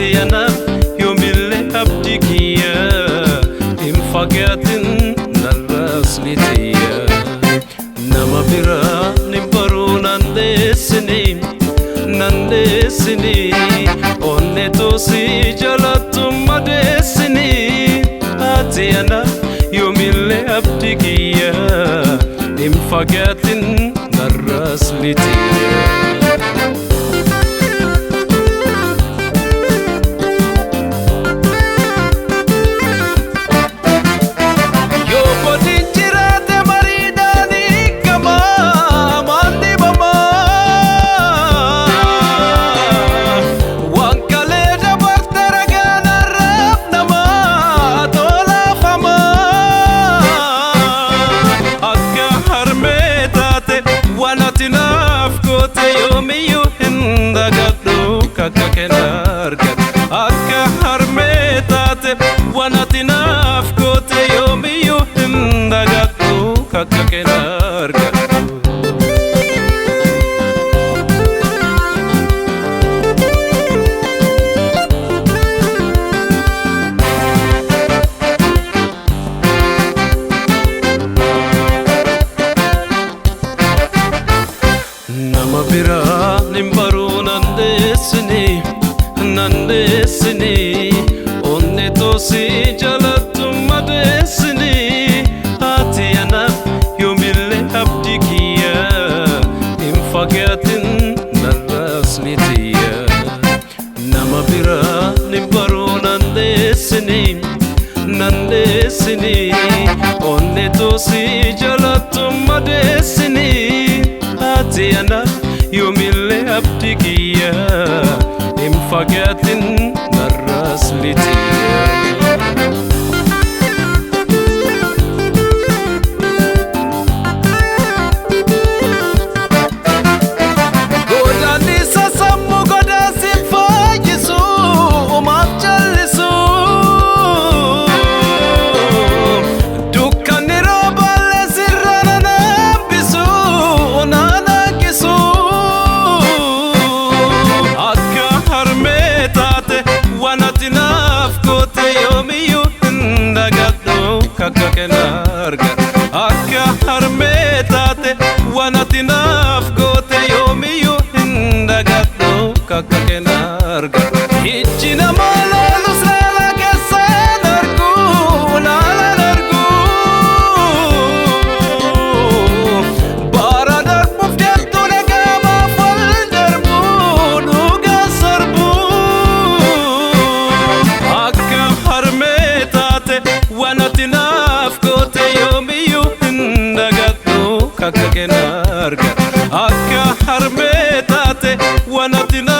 Ati anaaf yoomillee abdii kiyya hin fagaatin narraas ni tiyya. Nama biraa ni baruu nan dheessini nan dheessini onne toosii jalattu madeessini. Ati anaaf yoomillee abdii kiyya hin fagaatin narraas ni tiyya. Yoomiyyuu hin dagadhu kakka kenna argadhu. Akka harmee taate waan ati naaf goote yoomiyyuu hin dagadhu kakka kenna argadhu. Nama biraa hin baruu nan dheessini nan dheessini onne toosii jalattu madeessini. Ati anaaf yoomillee abdii kiyya hin fagaatin narraas ni tiyya. Nama biraa hin baruu nan dheessini nan dheessini onne toosii jalattu madeessini. Ati anaaf yoomillee abdii kiyya hin fagaatin narraas ni tiyya. Godaannisa sammuu godaansi fayyisu maaf jallisu. Dukkanni roobaallee sirra nan hambisu nan hanqisu. Akka harmee taate waan ati naaf goote yoomiyyuu hin dagadhu kakka kenna argadhu. Akka harmee taate waan ati naaf goote yoomiyyuu hin dagadhu kakka kenna argadhu. Ijji namaa laalus laala keessaan argu laalaan argu. Bara darbuuf deemtu dhagaamaaf wal darbu dhugaa sarbu. Akka harmee taate waan ati naaf goote yoomiyyuu hin dagadhu kakka kenna argadhu. Akka harmee taate waan ati naaf